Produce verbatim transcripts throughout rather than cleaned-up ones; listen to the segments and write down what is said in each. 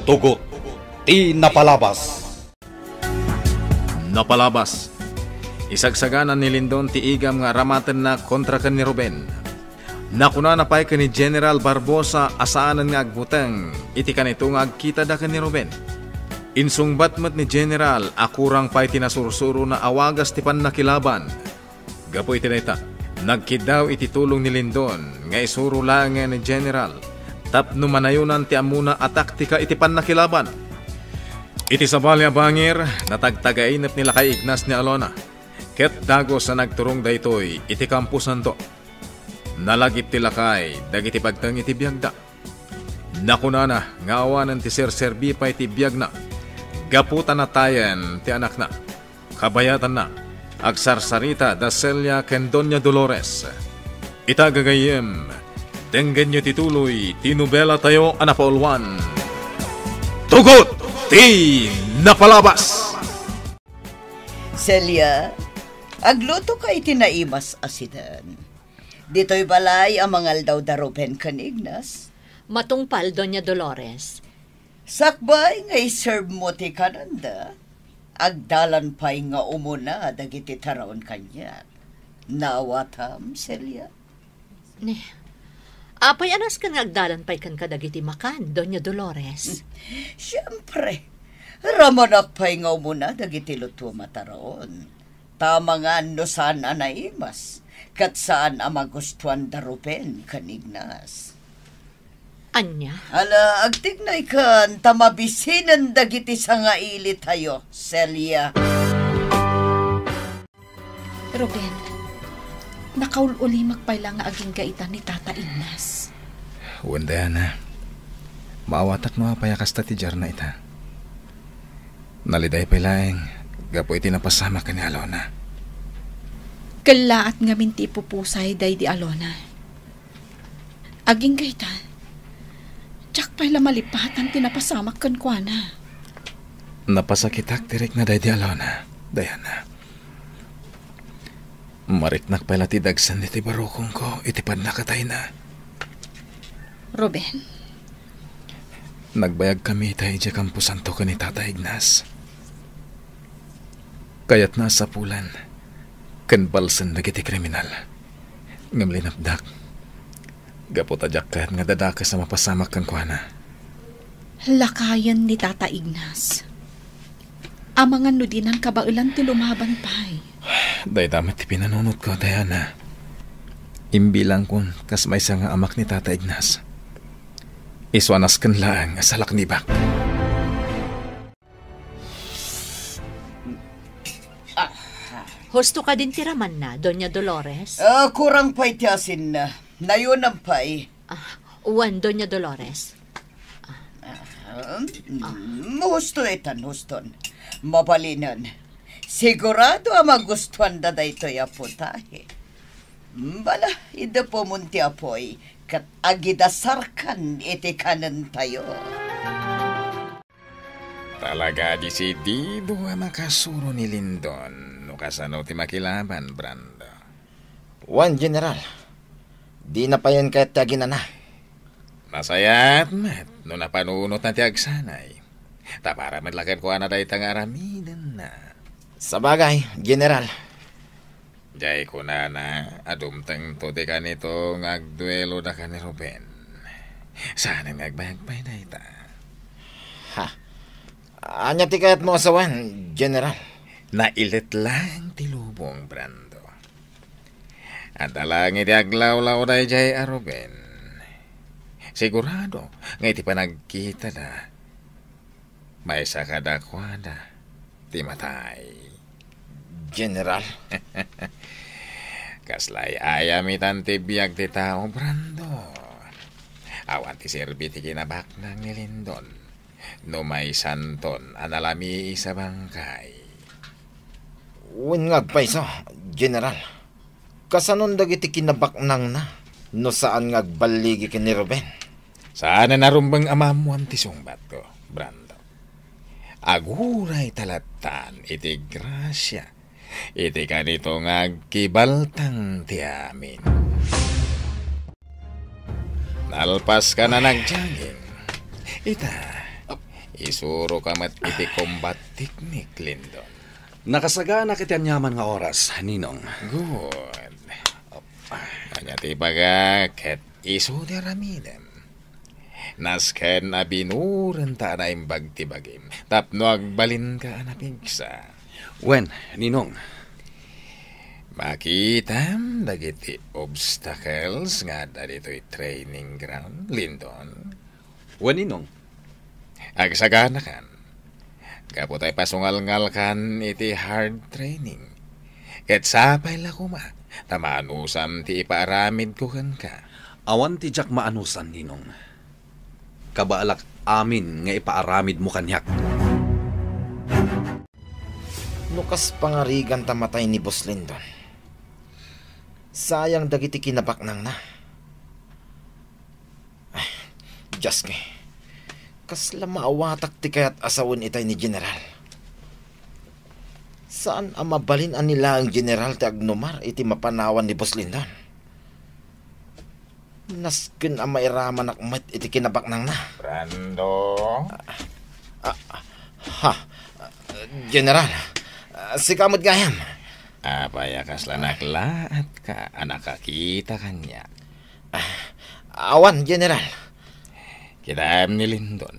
Tugot ti napalabas. Napalabas. Isagsagana ni Lindon ti igam nga aramatenna kontra ken ni Ruben. Nakunana pay ken ni General Barbosa a saanen nga agbuteng iti kanito nga agkitada ken ni Ruben. Insungbat met ni General a kurang pay ti nasursurona a wagas ti pannakilaban. Gapu iti dayta, nagkiddaw iti tulong ni Lindon nga isuro laengen ni General tapno manayonan ti ammona a taktika iti pannakilaban. Iti sabali a bangir, natagtagainep ni Lakay Ignas ni Alona, ket dagus a nagturong daytoy iti kamposanto. Nalagip ti lakay dagiti pagteng iti biagda. Nakunana nga awanen ti serserbi pay ti biagna gapu ta natayen ti anakna. Kabayatanna, agsarsarita da Celia ken Doña Dolores. Ita gagayyem, denggenyo ti tuloy ti nobelatayo a napauluan, Tugot ti Napalabas! Celia, aglutoka iti naimas a siden. Ditoy balay a mangaldaw da Ruben ken Ignas. Matungpal, Doña Dolores. Sakbay nga iserb mo ti kanenda, agdalan pay nga umuna dagiti taraon kaniak. Naawatam, Celia? Ne, apay a nasken nga agdalan pay kenka dagiti makan, Doña Dolores? Siempre, ramanak pay nga umuna dagiti lutuam a taraon. Ta amangan no saan a naimas, ket saan a magustuan da Ruben ken Ignas. Ania? Ala, agtignaykan ta mabisinen dagiti sangailitayo, Celia. Ruben, nakaul-ulimek pay la nga agingga ita ni Tata Ignas. Wen, Diana. Maawatak no apay a kasta ti diarna ita. Naliday pay laeng gapu iti napasamak ken ni Alona. Kellaat ngamin ti ipupusay daydi Alona. Agingga ita, diak pay la malipatan ti napasamak kenkuana. Napasakitak ti rikna daydi Alona, Diana. Mariknak pay la ti dagsen iti barukongko iti pannakatayna. Ruben? Nagbayagkami ita idiay kamposanto ken ni Tata Ignas. Kayatna a sapulan ken balsen dagiti kriminal. Ngem linapdak. Gapu ta diak kayat nga dadakes a mapasamak kenkuana. Lakayen ni Tata Ignas. Amangan no dinan kabaelan ti lumaban pay. Dayta met ti pinanunotko, Diana. Imbilangkon kas maysa nga amak ni Tata Ignas. Isu a nasken laeng a salaknibak. Husto kadin ti ramanna, Doña Dolores? Ah, kurang pay ti asinna. Nayonam pay. Ah, wen, Doña Dolores. Ah, mm, husto itan, huston. Mabalinen. Sigurado a magustuanda daytoy a putahe. Bala, idepemon ti apuy, ket agidasarkan iti kanentayo. Talaga a desidido a makasuro ni Lindon no kasano ti makilaban, Brando. Wen, General. Dina payen kayat ti aginana. Nasayaat met no napanunotna ti agsanay. Ta para met la kenkuana dayta nga aramidenna. Sabagay, General. Diay kunana a dumtengto ti kanito nga agduelo daka ni Ruben. Saanen nga agbayag pay dayta. Ha? Ania ti kayatmo a sawen, General? Nailet laeng ti lubong, Brando. Adda laeng iti aglawlaw daydiay a Ruben. Sigurado nga iti panagkitada, maysa kadakuada ti matay. General? Kasla ay-ayamitan ti biag ti tao, Brando. Awan ti serbi ti kinabaknang ni Lindon no maysanton a nalamiis a bangkay. Wen nga agpayso, General. Kasanon dagiti kinabaknangna no saan nga agballigi ken ni Ruben? Saanen a rumbeng a maammoan ti sungbatko, Brando. Aguray ta lattan iti grasia iti kanito nga agkibaltang ti amin. Nalpaskanan a nagjogging. Ita, Isuroka met iti combat technique, Lindon. Nakasaganak iti aniaman nga oras, Ninong. Good. Ania ti ibagak ket isu ti aramidem. Nasken a binurenta a naimbag ti bagim tapno agbalinka a napigsa. Wen, Ninong. Makitam dagiti obstacles nga adda ditoy training ground, Lindon? Wen, Ninong. Agsaganakan. Gapu ta ipasungalngalkan iti hard training. Ket sapay la koma ta maanusam ti ipaaramidko kenka. Awan ti diak maanusan, Ninong. Kabaalak amin nga ipaaramidmo kaniak. No kas pangarigan ta matay ni Boss Lindon, sayang dagiti kinabaknangna. Ay, Dios ko, kasla maawatak ti kayat a sawen itay ni General. Saan a mabalin a ni laeng General ti agnumar iti mapanawan ni Boss Lindon. Nasken a mairamanak met iti kinabaknangna. Brando? Ah, ah, ha, General, ah, sika met gayam. Apay a kasla naklaatka a nakakita kaniak? Ah, awan, General. Kitaem ni Lindon.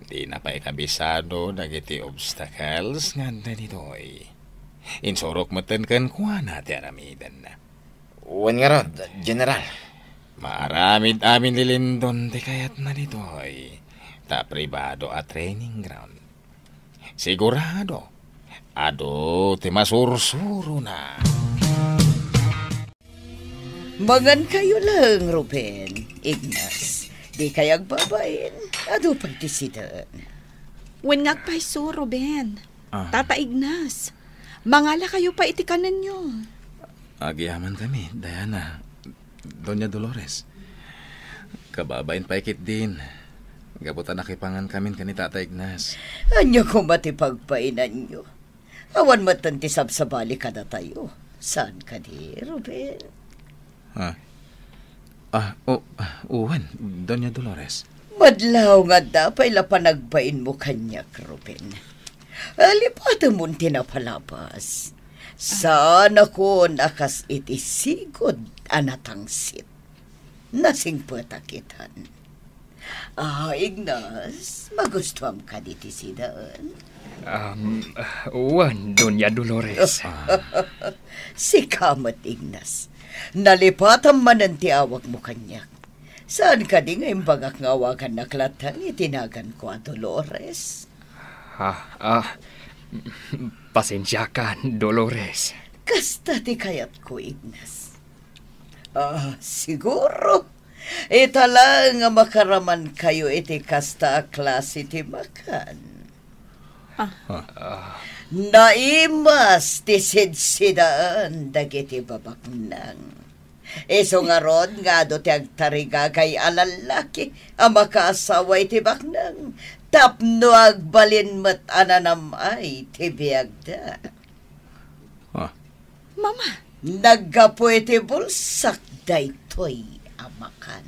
Dina pay kabisado dagiti obstacles nga adda ditoy. Insurok metten kenkuana ti aramiden. Wen ngarud, General. Maaramid amin ni Lindon ti kayatna ditoy, ta pribado a training ground. Sigurado, adu ti masursurona. Mangankayo laeng, Ruben, Ignas. Dikay agbabain, adu pay ti siden. Wen nga agpayso, Ruben. Ah. Tata Ignas, mangalakayo pay iti kanenyo. Agyamankami, Diana, Doña Dolores. Kababain pay ketdin, gapu ta nakipangankamin ken ni Tata Ignas. Ania koma ti pagbainanyo? Awan metten ti sabsabali kadatayo. Saan kadi, Ruben? Ah. Ah, o, ah, wen, Doña Dolores. Madlaw nga adda pay la panagbainmo kaniak, Ruben. Ah, lipatemon ti napalabas. Saanakon a kas iti sigud a natangsit. Nasingpetak itan. Ah, Ignas, magustuam kadi ti siden? Um, wen, Doña Dolores. Sika met, Ignas. Nalipatam manen ti awagmo kaniak. Saan kadi nga imbagak nga awagannak latta iti naganko a Dolores? Ah, ah, pasensiakan, Dolores. Kasta ti kayatko, Ignas. Ah, siguro. Ita laeng nga makaramankayo iti kasta a klase ti makan. Ah. Ah. Naimas ti sidsidaan dagiti babaknang. Isu ngarud nga adu ti agtarigagay a lallaki a makaasawa iti baknang tapno agbalin met a nanam-ay ti biagda. Ah. Mama. Naggapu iti bulsak daytoy a makan.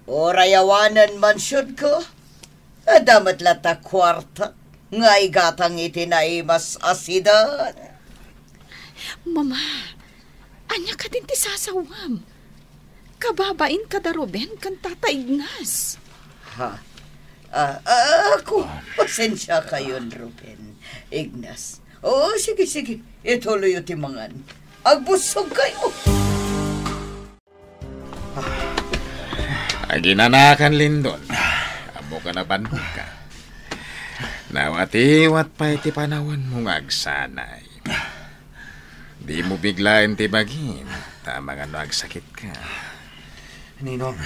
Uray awanen mansionko, adda met latta kuarta nga igatang iti naimas a siden. Mama, ania kadin ti sasawam? Kababain kada Ruben ken Tata Ignas. Ha? Ah, ah, ako, pasensiakayon, Ruben. Ignas. Oo, sige, sige. Ituloyyo ti mangan. Agbussogkayo. Aginanakan, Lindon. Ammoka a bannogka. Nawatiwat pay ti panawenmo nga agsanay. Dimo biglaen ti bagim, ta amangan no agsakitka. Ninong.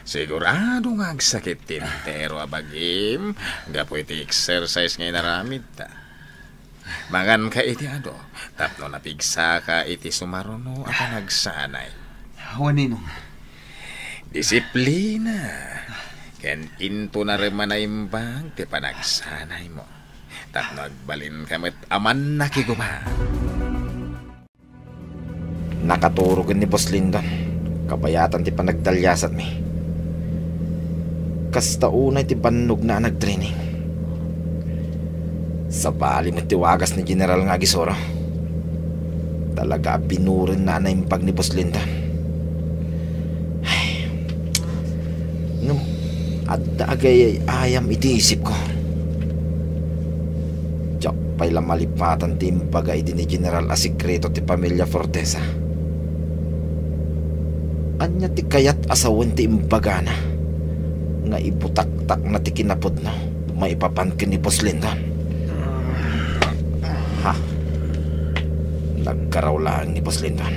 Sigurado nga agsakit ti entero a bagim gapu iti exercise nga inaramidta. Manganka iti adu, tapno napigsaka iti sumaruno a panagsanay. Wen, Ninong. Disiplina ken inton a naimbag ti panagsanaymo, tapno agbalinka met a mannakiguba. Nakaturogen ni Boss Lindon. Kabayatan ti panagdaliasatmi. Kasta unay ti bannogna a nagtraining. Sabali met ti wagas ni General nga agisuro. Talaga a binurenna a naimbag ni Boss Lindon. Ay, ngem adda agayayayam iti isipko. Diak pay la malipatan ti imbaga idi ni General a sekreto ti pamilia Fortesa. Ania ti kayat a sawen ti imbagana nga ibutaktakna ti kinapudno maipapan ken ni Boss Lindon? Ha? Nagkaraw laeng ni Boss Lindon.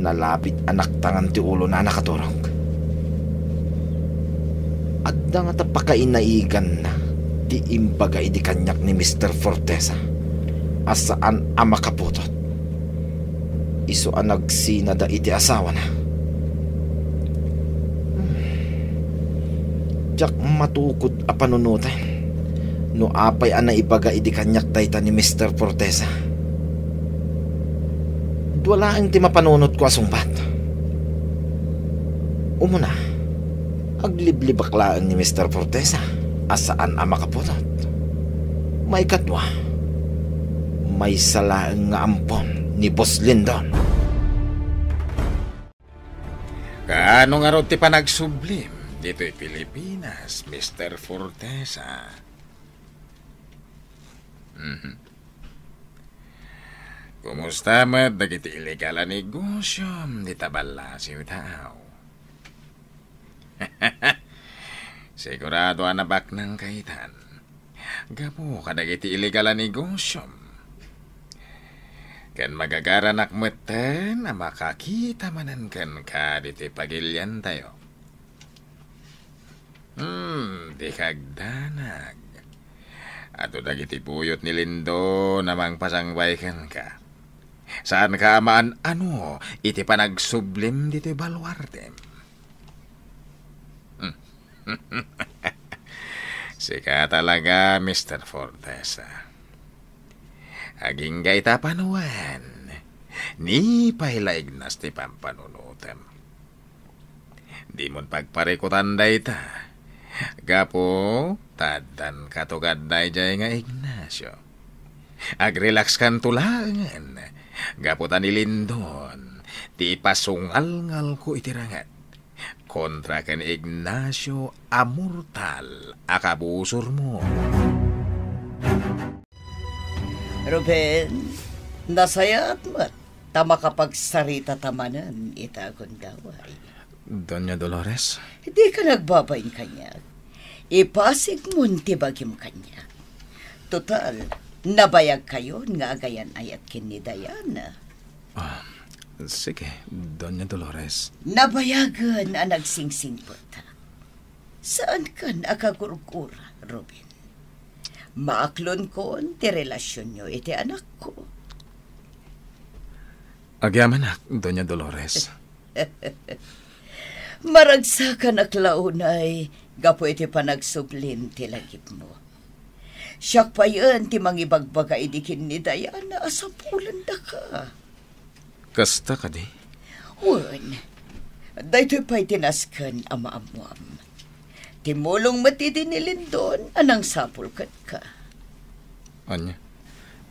Nalabit a naktangan ti ulona a nakaturog. Adda ngata pakainaiganna ti imbaga idi kaniak ni Mister Fortesa a saan a makaputot. Isu a nagsinada iti asawana. Diak matukod a panunoten no apay a naibaga idi kaniak dayta ni Mister Fortesa. Dua laeng ti mapanunotko a sungbat. Umuna, agliblibak laeng ni Mister Fortesa a saan a makaputot. Maikadua, maysa laeng nga ampon ni Boss Lindon. Kaano ngarud ti panagsublim ditoy Pilipinas, Mister Fortesa? Mhm. Kumusta met dagiti illegal a negosiom dita ballasiw, tao? Sigurado a nabaknangka itan. Gapu kadagiti illegal a negosiom. Ken magagaranak metten a makakita manen kenka ditoy pagiliantayo. Hmm, dika agdanag. Adu dagiti buyot ni Lindon a mangpasangbay kenka. Saanka a maan-ano iti panagsublim ditoy baluartem. Hmm. Sika talaga, Mister Fortesa. Agingga ita panawen. Ni pay la Ignas ti pampanunotem. Dimon pagparikutan dayta. Gapu ta addan katugadda idiay nga Ignacio. Agrelaxkanto laengen. Gapu ta ni Lindon ti ipasungalngalko iti ranget kontra ken Ignacio a mortal a kabusormo. Ruben, nasayaat met ta makapagsarita ta manen ita a gundaway. Doña Dolores? Dika nagbabain kaniak. Ipasigmon ti bagim kaniak. Total, nabayagkayon nga agayan-ayat ken ni Diana. Ah, sige, Doña Dolores. Nabayagen a nagsingsingpet. Saankan a kagurgura, Ruben. Maaklonkon ti relasionyo iti anakko. Agyamanak, Doña Dolores. Maragsakanak la unay gapu iti panagsublim ti lagipmo. Siak payen ti mangibagbaga idi ken ni Diana a sapulendaka. Kasta kadi? Wen, daytoy pay ti nasken a maammuam. Timmulong met idi ni Lindon a nangsapul kenka. Ania?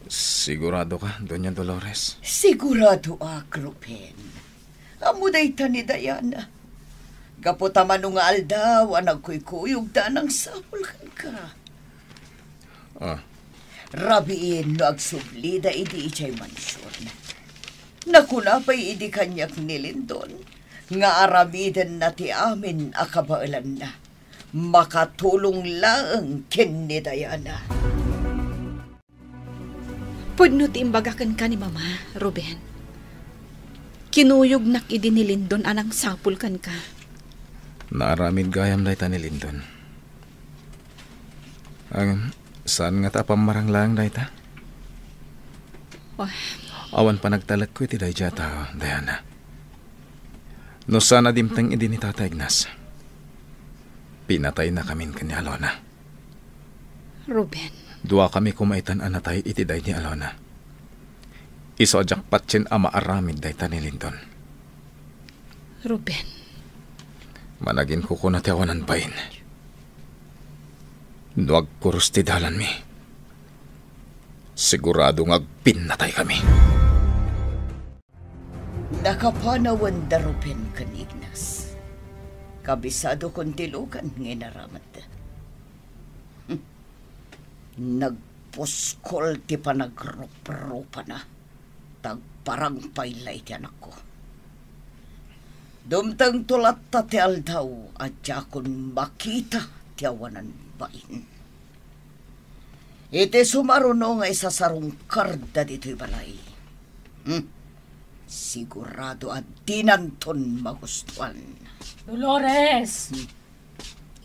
Siguradoka, Doña Dolores? Siguradoak, Ruben. Ammo dayta ni Diana. Gapu ta mano nga aldaw a nagkuykuyogda a nangsapul kenka. Ah. Rabiin no agsublida idi idiay mansion. Nakuna pay idi kaniak ni Lindon nga aramidenna ti amin a kabaelanna. Makatulong laeng ken ni Diana. Pudno ti imbaga kenka ni Mama, Ruben. Kinuyognak idi ni Lindon a nangsapul kenka. Naaramid gayam dayta ni Lindon. Ngem, saan ngata a pammarang laeng dayta? Oh. Awan panagtalekko iti daydiay a tao, Diana. No saan a dimteng idi ni Tata Ignas, pinataynakamin ken ni Alona. Ruben. Duakami koma itan a natay iti daydi a Alona. Isu a diak patien a maaramid dayta ni Lindon. Ruben. Managinkukuna ti awanan bain. No agkurus ti dalanmi, sigurado nga agpinnataykami. Nakapanawen da Ruben ken Ignas. Kabisadokon ti lugan nga inaramidda. Nagpuskol ti panagruprupana. Tagparang pay la iti anakko. Dumtengto latta ti aldaw a diakon makita ti awanan bain. Iti sumaruno nga isasarungkarda ditoy balay, hmm, sigurado a dinanton magustuan. Dolores! Hmm.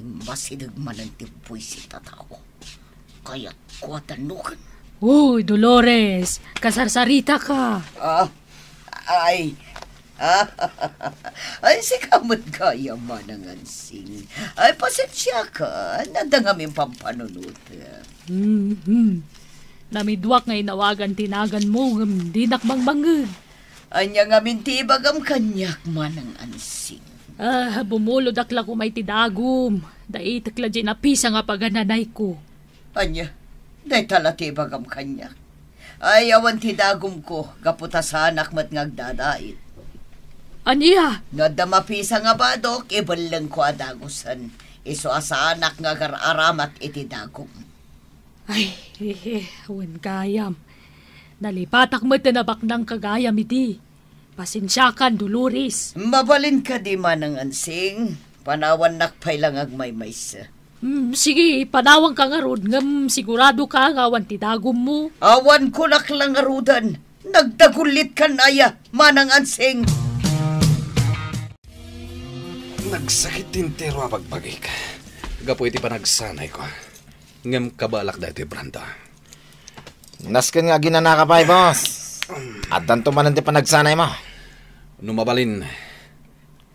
Immasideg manen ti buisit a tao. Kayatko a tannoken. Uy, Dolores, kasarsaritaka. Ah, ay. Ay, sika met gayam, Manang Ansing. Ay, pasensiaka. Nadda ngamin pampanunotem. Mhm. Namiduak nga inawagan ti naganmo, ngem dinak mangmangngeg. Ania ngamin ti ibagam kaniak, Manang Ansing? Ah, bumulodak la koma iti dagum. Daitek la diay napisa nga pagananayko. Ania? Dayta la ti ibagam kaniak. Ay, awan ti dagumko, gapu ta saanak met nga agdadait. Ania? No adda mapisa nga badok, ibellengko a dagusen. Isu a saanak nga agar-aramat iti dagum. Ay, hehe, wen gayam. Nalipatak met ti nabaknangka gayam idi. Pasensiakan, Dolores. Mabalin kadi, Manang Ansing. Panawannak pay la nga agmaymaysa. Hmm, sige, panawanka ngarud, ngem siguradoka nga awan ti dagummo. Awan kunak la ngaruden. Nagdagullitkan aya, Manang Ansing. Nagsakit ti entero a bagbagik gapu iti panagsanayko. Ngem kabaelak daytoy, Brando. Nasken nga aginanaka pay, boss. Addanto manen ti panagsanaymo. No mabalin,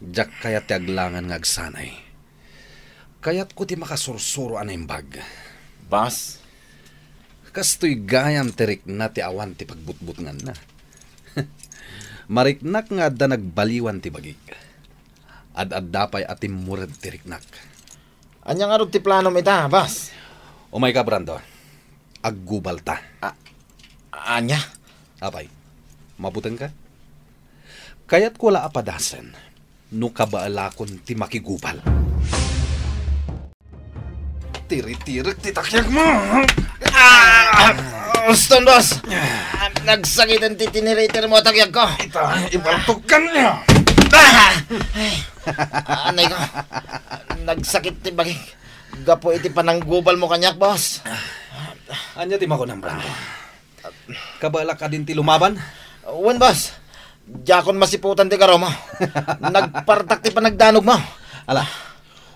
diak kayat ti aglangan nga agsanay. Kayatko ti makasursuro a naimbag. Boss? Kastoy gayam ti rikna ti awan ti pagbutbutnganna. Mariknak nga adda nagbaliwan ti bagik. Ad-adda pay a timmured ti riknak. Ania ngarud ti planom ita, boss? Umayka, Brando. Aggubalta. A-, ania? Apay, mabutengka? Kayatko la a padasen no kabaelakon ti makigubal. Tiritirek ti takyagmo! Ah! Uston, boss! Ah, nagsakiten ti tiniritirmo a takyagko. Ita, ibaltukkan niya. Ah! Ay. Anay ko. Nagsakit ti bagik gapu iti pananggubalmo kaniak, boss. Ania ti makunam, Brando? Kabaelak kadin ti lumaban? Wen, boss. Diakon masiputan ti garumo. Nagpartak ti panagdanogmo. Ala,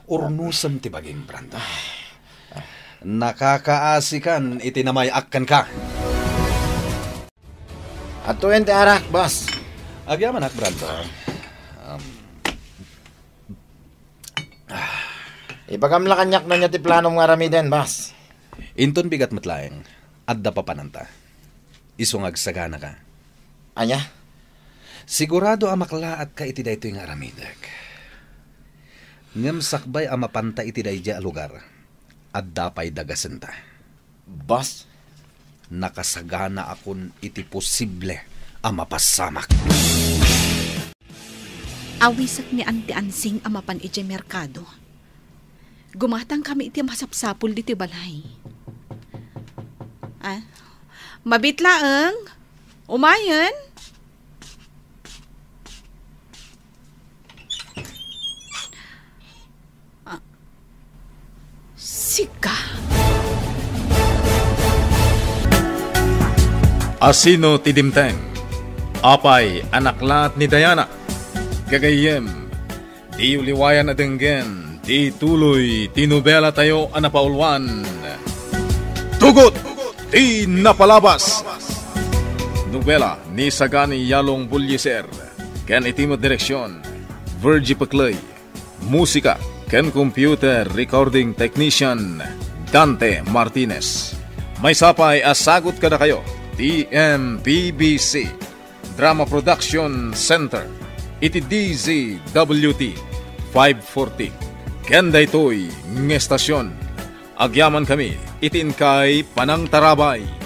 urnosem ti bagim, Brando. Nakakaasikan iti namay-ak kenka. Adtoyen ti arak, boss. Agyamanak, Brando. Um, Ibagam la kaniak no ania ti planom nga aramiden, boss. Inton bigat met laeng, adda papananta. Isu nga agsaganaka. Ania? Sigurado a maklaatka iti daytoy nga aramidek. Ngem sakbay a mapanta iti daydiay a lugar, adda pay dagasenta. Boss? Nakasaganaakon iti posible a mapasamak. Awisek ni Anti Ansing a mapan idiay merkado. Gumatangkami iti masapsapul ditoy balay. Ah, mabit laeng. Umayen. Ah, sika? Asino ti dimteng? Apay a naklaat ni Diana. Gagayyem, diyo liwayan a denggen ti tuloy ti nobelatayo a napauluan, Tugot ti Napalabas. Nobela ni Sagani Yalong Bullieser. Ken iti met direksion, Virgie Pecley. Musika ken computer recording technician, Dante Martinez. Maysa pay a sagut kadakayo ti M P B C Drama Production Center iti D Z W T five forty. Ken daytoy nga estasion, agyamankami iti inkay panangtarabay.